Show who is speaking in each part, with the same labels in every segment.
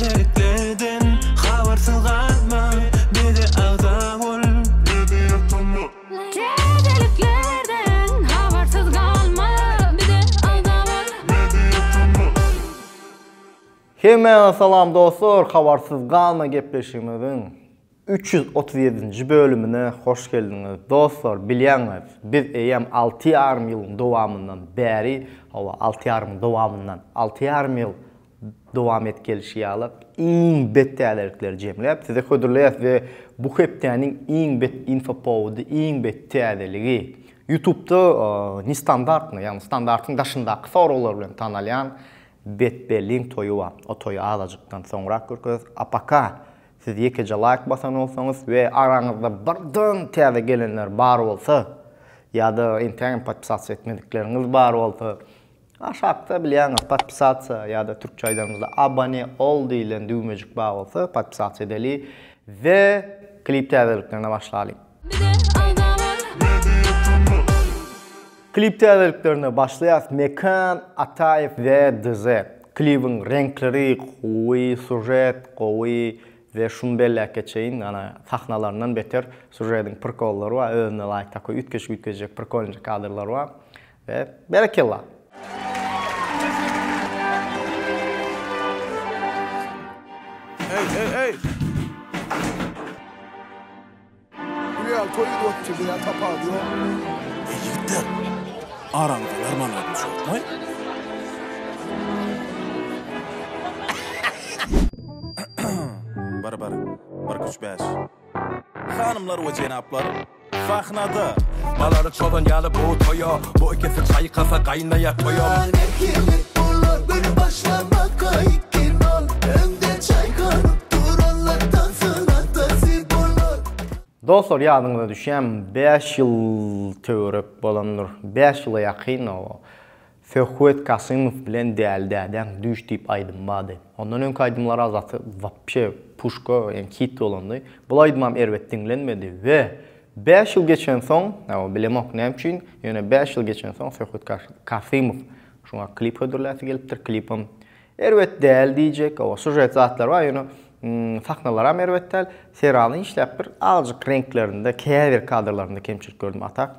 Speaker 1: Täzeliklerden habarsyz galma bize agza bol.
Speaker 2: Täzeliklerden habarsyz galma bize agza bol.
Speaker 3: Hemmäňize salam dostlar, Habarsyz galma gepleşigimiziň 337-nji bölümine hoş geldiňiz. Dostlar, bilýäňiz, biz eýýäm alty ýarym ýylyň dowamyndan bäri, hawa, alty ýarymyň dowamyndan, alty ýarym ýyl dowam edip gelşi ýaly, iň bet täzelikleri jemläp size hödürleýäs we bu hepdäniň iň bet infopowody, iň bet täzeligi, Ýutubda nestandartnyý, ýagny standartyň daşyndaky soraglar bilen tanalýan Betbelliň toýy bar. O toýy azajykdan soňrak görkezeris. A poka siz ýekeje laýk basan bolsaňyz we araňyzda birden täze gelenler bar bolsa ýa-da entägem podpisasiýa etmedikleriňiz bar bolsa aşakda bilýäňiz podpisasiýa ýa-da türkçe aýdanymyzda abone ol diýlen düwmejik bar bolsa podpisasiýa edeli we klip täzeliklerine başlalyň. Klip täzeliklerine başlaýas Mekan Ataýew we DZ. Klibiň reňkleri gowy, sužet gowy we şuny belläp geçeýin, ana sahnalaryndan beter sužediň prikollary bar, özüne laýyk takoý üýtgeşik üýtgejek prikolnyja kadrlary bar we berekella.
Speaker 4: Eý eý eý. Gül ýaly toý edip otyr diýýän tapawudy ýok.
Speaker 5: Eý ýigitler, araňyzda normal adam ýokmy? Bir bir, bir iki üç bäş. Hanymlar we jenaplar, sahnada.
Speaker 6: Balary çozan ýaly bu toýa, Bu ikisi çaýkasa gaýnaýa toýam.
Speaker 7: Nähili bolar bir başlamaka ikinol Öňde çaýkanyp duranlar tansyň atasy bolar.
Speaker 3: Dostlar ýadyňyza düşýämi bäş ýyl töwerek bolandyr bäş ýyla ýakyn o Söhbet Kasymow bilen Däli dädäň düýş diýip aýdym bardy. Ondan öňki aýdymlar azaty wapşe puşka ýagny hit bolandy. Bul aýdymam erbet diňlenmedi we bäş ýyl geçensoň hawa bilemok näme üçin ýöne bäş ýyl geçensoň Söhbet Kasymow şuňa klip hödürläsi gelipdir klipem erbet däl diýjek hawa sužet zatlar bar ýöne sahnalaram erbet däl serialyny işläpdir azajyk reňklerinde käbir kadrlarynda kemçilik gördüm a tak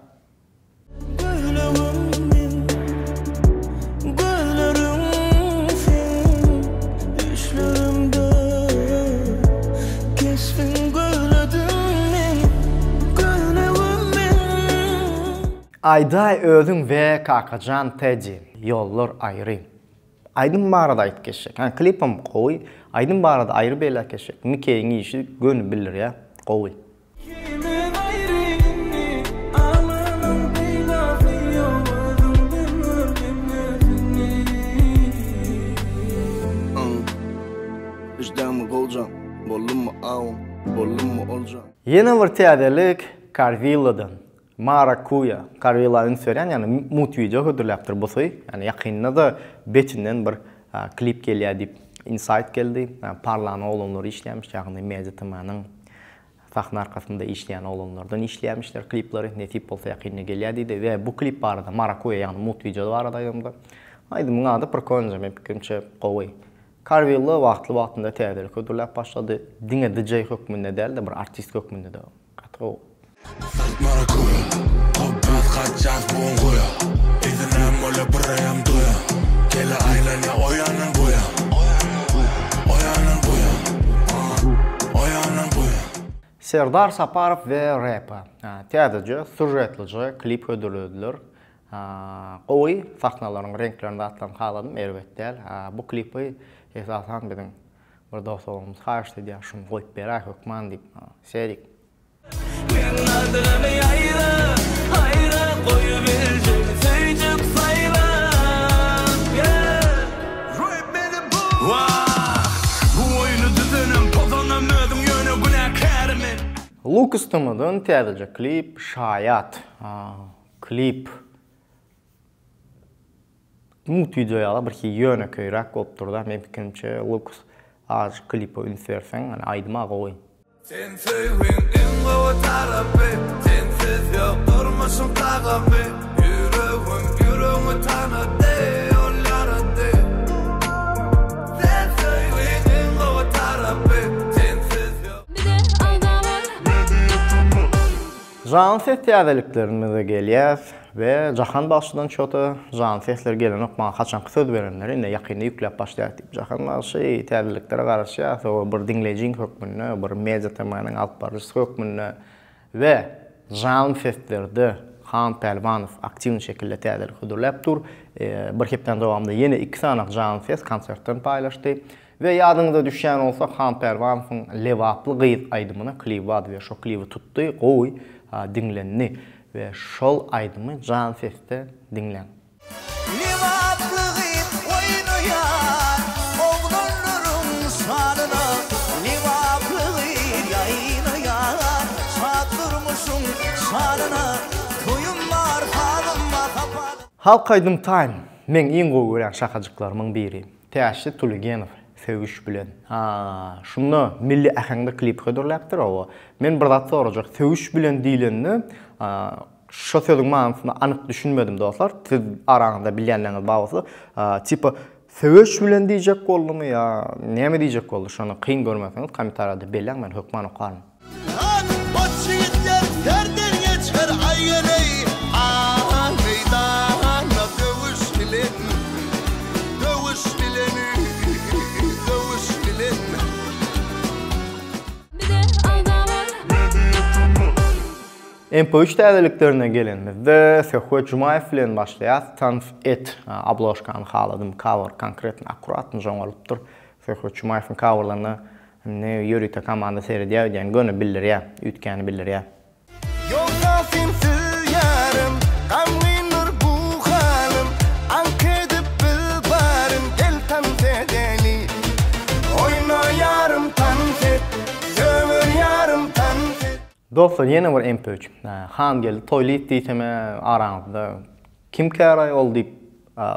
Speaker 3: Aýdaý özüň we Kakajan Teddy ýollar aýry. Aýdym barada aýdyp geçjek. Hä klipem gowy. Aýdym barada aýry belläp geçjek. Mikeýiň işi göni bildirýär. Gowy.
Speaker 1: Ikimiz aýry indi Alanyň peýdasy ýok Özüňden gördüm özüňi.
Speaker 4: Eşdäňmi goljaň, boldumy awuň, boldumy oljaň.
Speaker 3: Ýene bir täzelik Carvilla-dan. Marakuýa. Carvilla üns berýän, ýagny mut wideo hödürläpdir busy. Ýagny ýakynda-da betinden bir klip gelýär diýip insaýt geldi. Parlany oglanlary işleýärmiş, ýagny Media TM-niň Sahna arkasynda işleýän oglanlardan işleýärmişler klipleri, nesip bolsa ýakynda gelýär diýdi we bu klip barada Marakuýa ýagny mut wideo barada aýdamda aýdymyň ady Prkolnyja men pikirimçe gowy. Carvilla wagtly wagtynda täzelik hödürläp başlady, diňe DJ hökmünde dälde bir artist hökmünde-de gaty gowy.
Speaker 5: Salt marakuýa, hop biz gaçýas bu gün guýa, Yzynam bolýa bir aýam duýa, Kelle aýlanýa o ýandan bu ýan, O ýandan bu ýan, O ýandan bu ýan.
Speaker 3: Serdar Saparow we Repa täzeje sužetlije klip hödürlediler. Gowy sahnalaryň reňklerini zatlaryny haladym erbet däl. Bu klipi esasan biziň bir dost oglanymyz haýyşt edýär şuny goýup beräý hökman diýip. Serik.
Speaker 1: Meň adymy ýaýra, haýra goýubiljek söýjek saýla, yeah.
Speaker 5: Wah, bu oýny düzenem, pozanam özüň ýöne günäkäri men.
Speaker 3: Lukas Tm-dan täzeje klip Şaýat klip Mugt wideo ýaly bir hili ýönekeýräk bolup durda meň pikirimçe Lukas azajyk klipe üns berseň ýani aýdyma gowy.
Speaker 6: Sen söýgiň iň gowy tarapy Sensiz ýok durmuşyň tagamy Ýüregim ýüregňi tanady Ol ýarady Sen söýgiň iň gowy.
Speaker 3: Janly ses täzeliklerimize gelýäs we Jahan bagşydan çota janly sesler gelenok maňa haçanky söz berenleri indi ýakynda ýükläp başlaýas diýip Jahan bagşy täzeliklere garaşýas we bir diňleýjiň hökmünde bir media tm-niň alyp baryjysy hökmünde we janly seslerde Han Pälwanow aktiwny şekilde täzelik hödürläp dur. Bir hepdäniň dowamynda ýene iki sany janly ses konsertden paýlaşdy. We ýadyňyza düşýän bolsa Han Pälwanowyň Lebaply gyz aýdymyna klibi bardy we şo klibi tutdy, gowy diňlendi we şol aýdymy jan sesde diňläň.
Speaker 7: Lebaply gyz oýnaýar oglanlaryň şanyna Lebaply gyz ýaýnaýar şat durmuşyň şanyna Toýum bar sazym bar sapaly.
Speaker 3: Halk aýdym time meň iň gowy görýän şahajyklarymyň biri. Täşli Tulegenow söýüş bilen. Ha, şunda milli äheňde klip hödürläpdir oba. Men bir zat sorajak, söýüş bilen diýlende, şo sözüň manysyna anyk düşünmedim dostlar. Siz araňyzda bilýänleriňiz bar bolsa, tipa söweş bilen diýjek boldumy ýa näme diýjek boldy, şony kyn görmeseňiz kommentariýada belläň, men hökman okaryn.
Speaker 7: Goç ýigitler serden geçer aý geleý A meýdanda döwüş bilen Döwüş bilen Döwüş bilen.
Speaker 2: Bize agza bol.
Speaker 3: MP3 täzeliklerine gelenimizde Söhbet Jumaýew bilen başlaýas. Tans et obložkany haladym cover konkretno akkuratny žoňalypdyr. Söhbet Jumaýewiň coverlaryna Indi ýörite komanda seredýär öýdýän, göni bildirýär, üýtgäni bildirýär.
Speaker 7: Ýogsa sensiz ýarym, gamgyndyr bu halym, Aňk edip biz baryn, gel tans edeli. Oýna ýarym tans et, söwer ýarym tans et.
Speaker 3: Dostlar ýene bir MP3. Hangeldi Toýlyýew diýsem-ä araňyzda kim käraý ol diýip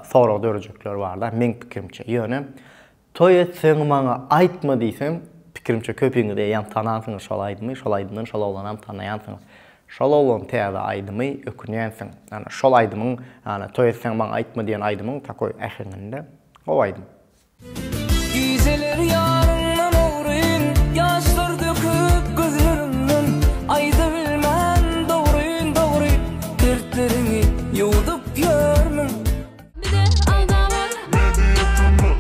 Speaker 3: sorag dörejekler barda meň pikirimçe. Ýöne Toý etseň maňa aýtma diýsem, pikirimçe köpiňiz eýýäm tanansyňyz şol aýdymy, şol aýdymdan şol oglanam tanaýansyňyz. Şol oglan täze aýdymy ökünýänsiň. Ýani şol aýdymyň, ýani toý etseň maňa aýtma diýen aýdymyň takoý äheňinde gowy aýdym.
Speaker 1: Gijeler ýaryňdan ogryn, Ýaşlar döküp gözleriňden, Aýdabilmän dogryn dogry, Dertleriňi ýuwdup ýörmüň.
Speaker 2: Bize agza bol.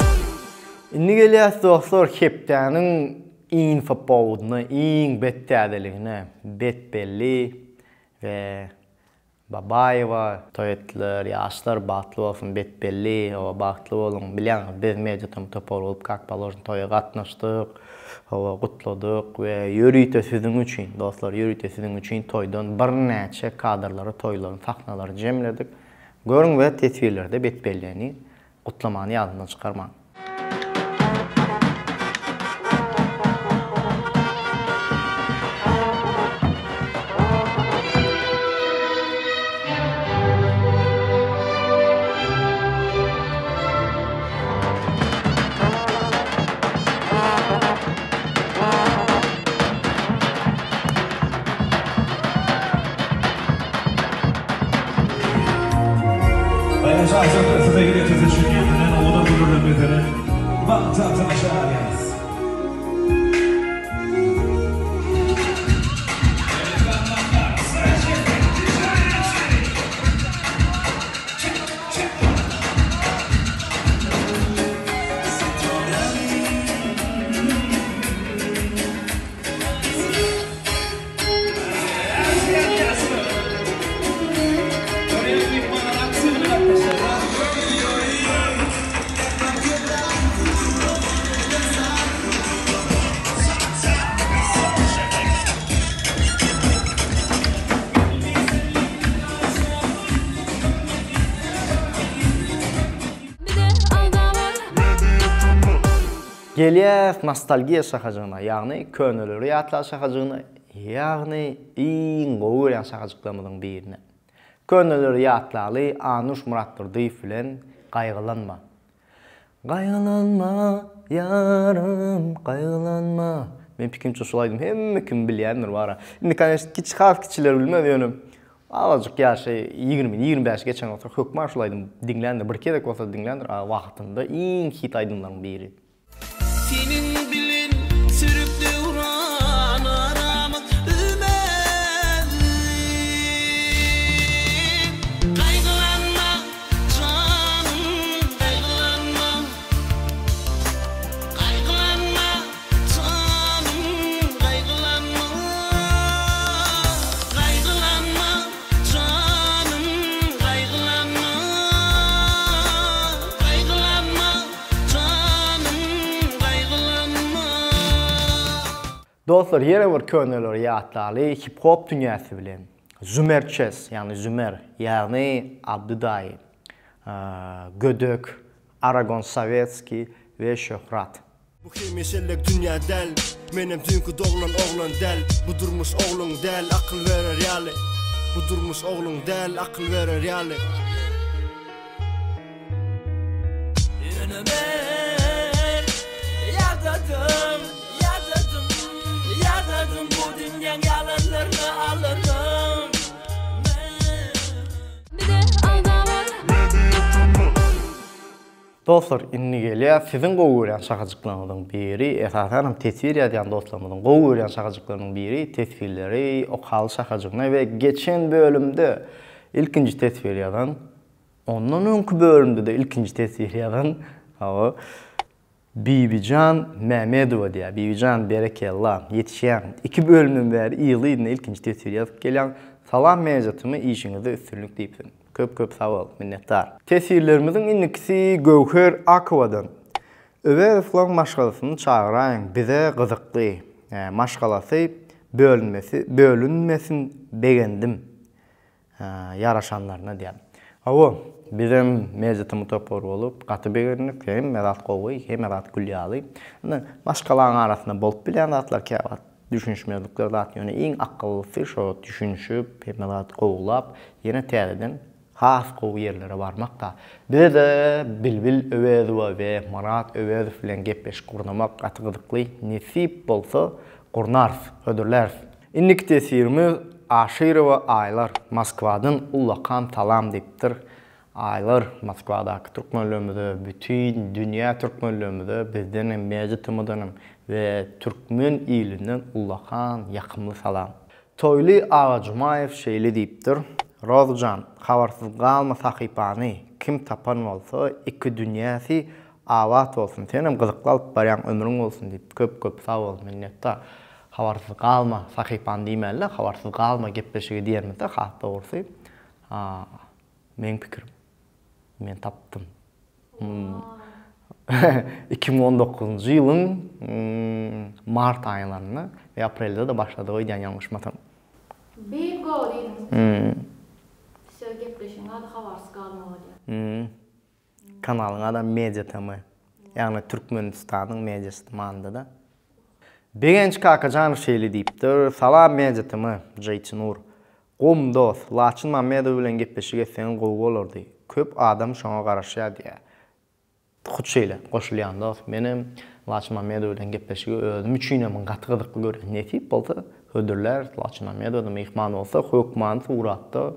Speaker 3: Indi gelýäs dostlar hepdäniň infopowodyna, iň bet täzeligine, bet belli we Babaýewa toý etdiler, ýaşlar bagtly bolsun bet belli, hawa bagtly boluň, bilýäňiz biz media tom topary bolup kak položno toýa gatnaşdyk, hawa gutladyk we ýörite siziň üçin dostlar ýörite siziň üçin toýdan birnäçe kadrlary toýlaryň sahnalary jemledik. Görüň we teswirlerde betbelleni gutlamany ýadyňdan çykarmaň.
Speaker 2: Bize agza bol.
Speaker 3: Gelýäs nostalgiýa şahajygyna, ýagny köneleri ýatla şahajygyna, ýagny iň gowy görýän şahajyklarymyzyň birine. Köneleri ýatlaly Anuş Myratdurdyýew bilen Gaýgylanma. Gaýgylanma, ýarym, gaýgylanma. Meň pikirimçe şul aýdym hemme kim bilýändir bara. Indi kanyş kiçi has kiçiler bilmez ýöne Azajyk ýaşy ýigrimini, 25 geçen bolsa hökman şul aýdymy diňländir, bir gezek bolsa diňländir, a wagtynda iň hit aýdymlaryň biri.
Speaker 1: Seniň bilen sürüp döwran aramyz üzmezdi.
Speaker 3: Dostlar ýene bir köneleri ýatlaly hip hop dünýäsi bilen Zümer Chess ýagny Zümer ýagny Abdy daýy Gödek Aragon Sowetskiý we Şöhrat.
Speaker 7: Bu hemişelik dünýä däl Menem düýnki doglan oglan däl Bu durmuş ogluň däl akyl berer ýaly Bu durmuş ogluň däl akyl berer ýaly.
Speaker 1: Ýöne men ýadadym, ýadadym, ýadadym bu dünýäň ýalanlaryna aldanym men.
Speaker 2: Bizi aldama.
Speaker 3: Dostlar indi gelýär siziň gowy görýän şahajyklaryňyzyň biri, esasanam teswir ýazýan dostlarymyzyň gowy görýän şahajyklarynyň biri teswirleri okaly şahajygyna we geçen bölümde ilkinji teswir ýazan Ondan öňki bölümde-de ilkinji teswir ýazan, hawa, Bibijan Mämedowa diýýär. Bibijan, berekella, ýetişýäň. Iki bölümden bäri yzly-yzyna ilkinji teswir ýazyp gelýäň. Salam Mejatmy, işiňizde üstünlik diýipsiň. Köp-köp sag bol, minnetdar. Teswirlerimiziň indikisi Göwher Akowadan. Öwezowlaň maşgalasyny çagyraýyň, bize gyzykly. Maşgalasy bölünmesi, bölünmesin begendim. Ýaraşanlaryna diýýän. Hawa, bizem Mejitimi topar bolup, gaty begendik. Hemme zat gowy, hemme zat gül ýaly. Indi maşgalaň arasynda bolup bilýän zatlar käwagt düşünişmezlikler zat, ýöne iň akyllysy şo düşünişip, hemme zat gowulap, ýene täzeden has gowy ýerlere barmak-da. Bize-de Bilbil Öwezowa we Myrat Öwezow bilen gepleşik gurnamak gaty gyzykly. Nesip bolsa, gurnarys, hödürläris. Indiki teswirimiz Aşyrowa Aýlar Moskwadan ullakan salam diýipdir. Aýlar Moskwadaky türkmenlerimize bütin dünýä türkmenlerimize bizdenem Media TM-dan we türkmen ilinden ullakan ýakymly salam. Toýly Agajumaýew şeýle diýipdir, Rozyjan, habarsyz galma sahypany kim tapan bolsa iki dünýäsi abat bolsun senem gyzykly alyp barýaň ömrüň bolsun diýip köp köp sag bol minnetdar. Habarsyz galma sahypany diýmälde habarsyz galma gepleşigi diýenimizde has dogrusy meň pikirim. Men tapdym. 2019-njy ýylyň mart aýlarynda we aprelde-de başlady öýdýän ýalňyşmasam.
Speaker 2: Bingo diýdiňiz. Wsýo gepleşigiň ady habarsyz galma bolýar.
Speaker 3: Kanalyň adam Media TM. Ýagny Türkmenistanyň mediasy manyda-da. Begenç Kakajanow şeýle diýipdir, Salam Media TM, JT Nur. Gowmy dos, Laçyn Mammedow bilen gepleşik etseňiz gowy bolardy. Köp adam şoňa garaşýar diýýär. Hut şeýle, goşulýan dos. Menem Laçyn Mammedow bilen gepleşigi özüm üçinem gaty gyzykly görýän. Nesip bolsa hödürläris Laçyn Mammedowa-da myhman bolsa hökmany suratda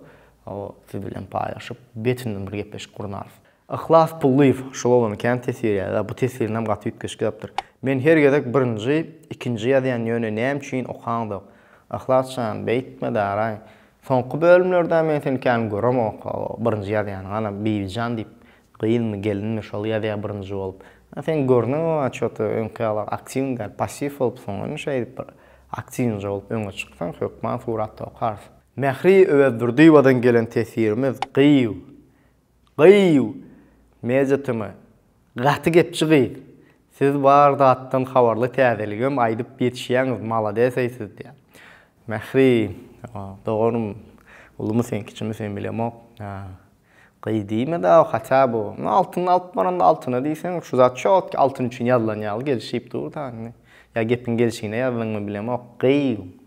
Speaker 3: Siz bilen paýlaşyp, betinden bir gepleşik gurnarys. Yhlas Pullyýew, şul oglany kän teswir ýazýar, bu teswirinem gaty üýtgeşik ýazypdyr. Men her gezek birinji, ikinji ýazýan ýöne näme üçin okaňzok. Yhlas jan, beýtme daraý. Soňky bölümlerde men seni kän göremok, birinji ýazýanyň ana Bibijan diýip gyzmy, gelinmi şol ýazýar birinji bolup. Sen görnüňok ço-to öňki ýaly aktiwnyý däl, passiw bolupsyň, indi şeýdip bir aktiwnyja bolup öňe çyksaň hökman suratda okarys. Mähri Öwezdurdyýewadan gelen teswirimiz Gyýw! Gyýw! Media TM. Gaty gepçi gyz. Siz bar zatdan habarly täzeligem aýdyp ýetişýäňiz maladeseý siz diýýär. Mähri, doganym, ulumy sen kiçimi sen bilemok. Gyz diýme-dä haça bu. Altyny alyp baranda altyna diýseň şu zat çotki altyn üçin ýazylan ýaly gelişip dur-da indi. Ýa gepiň gelşigine ýazdyňmy bilemok. Gyýw!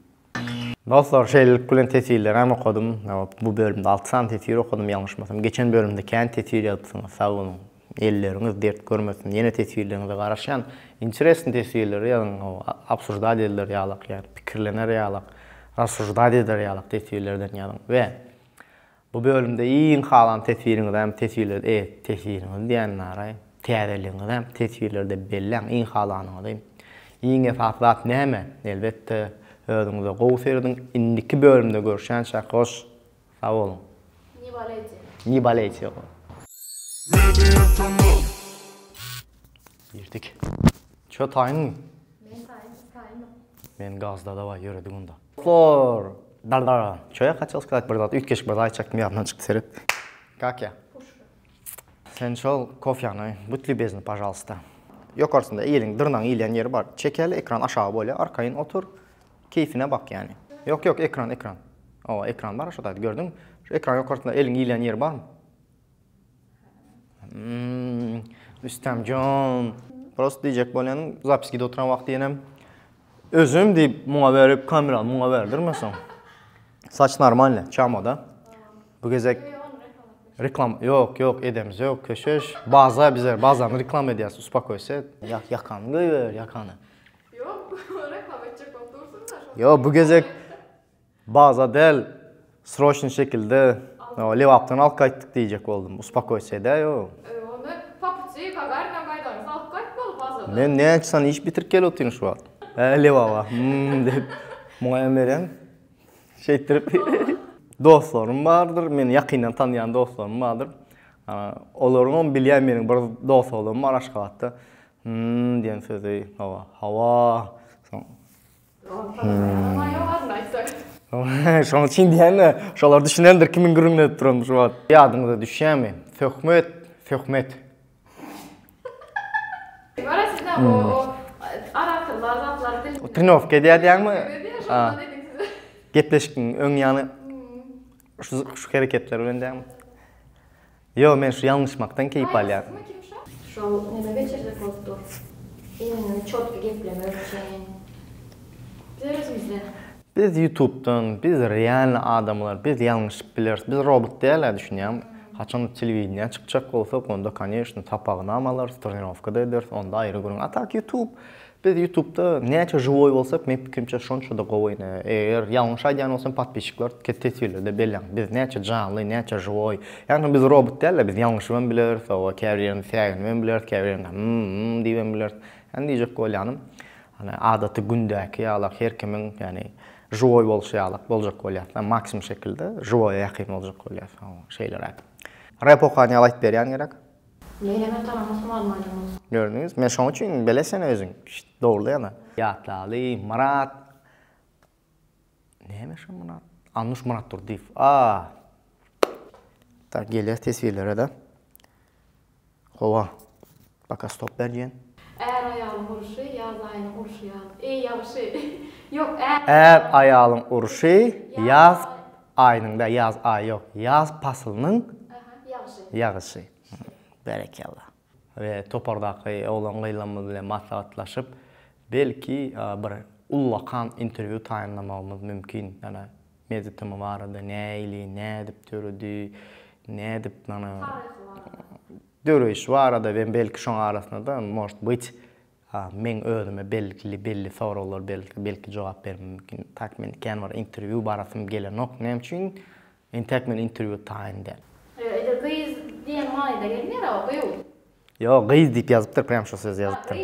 Speaker 3: Dostlar şeýlelik bilen teswirlerem okadym. Bu bölümde 6 sany teswir okadym ýalňyşmasam. Geçen bölümde kän teswir ýazypsyňyz. Sag boluň. Elleriňiz dert görmesin. Ýene teswirleriňize garaşýan. Interesny teswirleri ýazyň. Obsuždat ediler ýalak, ýagny pikirlener ýalak, rassuždat eder ýalak teswirlerden ýazyň. We Bu bölümde iň halan teswiriňizem teswirlerde e, teswiriňizi diýen naraý, täzeligiňizem teswirlerde belläň iň halanyňyzy. Iň esasy zat näme? Elbetde, özüňize gowy serediň. Indiki bölümde görüşýänçäk hoş sag boluň.
Speaker 2: Ne boleyte.
Speaker 3: Ne boleyte. Girdik. Ço taýynmy?
Speaker 2: Men taýyn, siz taýynmy?
Speaker 3: Men gazda dawaý ýöredik onda. Dostlar, da-da. Ço я хотел сказать bir zat üýtgeşik bir zat aýtjakdym ýadymdan çykdy seret. Как я?
Speaker 2: Puşka.
Speaker 3: Sen şol kofýany, будь любезна, пожалуйста. Ýokarsynda eliň dyrnagyň ilýän ýeri bar. Çekäli ekran aşagy bolýar. Arkaýyn otur. Keýfine bak ýani. Ýok ýok ekran ekran. Hawa ekran bar şo taýda gördüňmi? Şu ekran ýokarsynda eliň ilýän ýeri barmy? Hmm, Rüstemjan. Prosta diýjek bolýanym, zapis gidip oturan wagty ýenem özüm diýip muňa berip kamerany muňa berdirme soň. Saç normalny, çamoda. Bu gezek reklam ýok, ýok edemiz ýok, köşeş. Baza bize bazany reklam edýäs, uspokoýse. Ýak ýakany goýber, ýakany.
Speaker 2: Ýok, reklam etjek bolup dursuň-da.
Speaker 3: Ýok, bu gezek Baza däl, sroçny şekilde Lebapdan alyp gaýtdyk diýjek boldum. Uspokoýsa edäý o.
Speaker 2: Onda po puti Gagarindan gaýdanyňyzy alyp gaýtmaly bazadan.
Speaker 3: Men näçe sany iş bitirip gelip otyryn şu wagt. Hä Lebaba, hum diýip, muňa hem berýän. Şeýtdirip. Dostlarym bardyr, meni ýakyndan tanaýan dostlarym bardyr. Olaryňam bilýän meniň bir dos oglanym bar Aşgabatda. Hum diýen sözi, hawa, hawa. Soň Şonuň üçin diýende, şolar düşünendir kimiň gürrüňini edip duranymy şu wagt. Ýadyňyza düşýärmi? Söhbet, söhmet.
Speaker 2: Gara siz näme o aratorlar zatlar dil.
Speaker 3: Trenowka edýär diýýäňmi? Gepleşigiň öň ýany şu şu hereketler bilen diýýäňmi? Ýok, men şu ýalňyşmakdan keýp alýan.
Speaker 2: Şol neme geçirjek bolup dur. Iniňi çotki geplemek üçin. Biz özümizden.
Speaker 3: Biz ýutubdan, biz realny adamlar, biz ýalňyşyp bileris, biz robot däl-ä düşünýäňmi? Haçanda telewideniýä çykjak bolsak, onda koneçno sapagynam alarys, trenirowka-da ederis, onda aýry gürrüň. A tak ýutub, Biz ýutubda näçe žiwoý bolsak meň pikirimçe şonçada gowy ine eger ýalňyş aýdýan bolsam podpisçikler teswirlerde belläň biz näçe janly näçe žiwoý ýagny biz robot dälde biz ýalňyşybam bileris hawa käbir ýerinde säginibem bileris käbir ýerinde hym hym diýibem bileris ýagny diýjek bolýanym hany adaty gündäki ýalak her kimiň ýagny žiwoý bolşy ýalak boljak bolýas maksimum şekilde žiwoýa ýakyn boljak bolýas hawa şeýleräk rep okan ýaly aýtyp berýän gerek.
Speaker 2: Menem tanamasam almaýan bolsa.
Speaker 3: Gördüňiz, men şoň üçin belesene özüň. Şşt, dogruda ýana. Ýatlaly, Myrat. Näme şo Myrat? Annuş Myratdurdyýew. A. Tak, gelýäs teswirlere-de. Howa. Baka stop ber diýen.
Speaker 2: Är-aýalyň urşy ýaz aýynyň urşy ýaly. Eý, ýagşy. Ýok, är.
Speaker 3: Är-aýalyň urşy ýaz aýynyň däl, ýaz aýy ýok, ýaz paslynyň ýagyşy. Berekella. We topardaky oglan-gyzlarymyz bilen maslahatlaşyp, belki bir ullakan interwýu taýynlamagymyz mümkin. Ýöne Mezitimi barada nähili, nädip döredi, nädip mana döreýşi barada we belki şoň arasynda-da может быть meň özüme belli belli soraglar belki belki jogap bermem mümkin. Tak men kän bir interwýu barasym gelenok. Näme üçin? Entäk men interwýu taýyn däl.
Speaker 2: Ýok, edil gyz diýen manyda gelmeýär o, gyz.
Speaker 3: Ýok, gyz diýip ýazypdyr, prýam şo sözi ýazypdyr.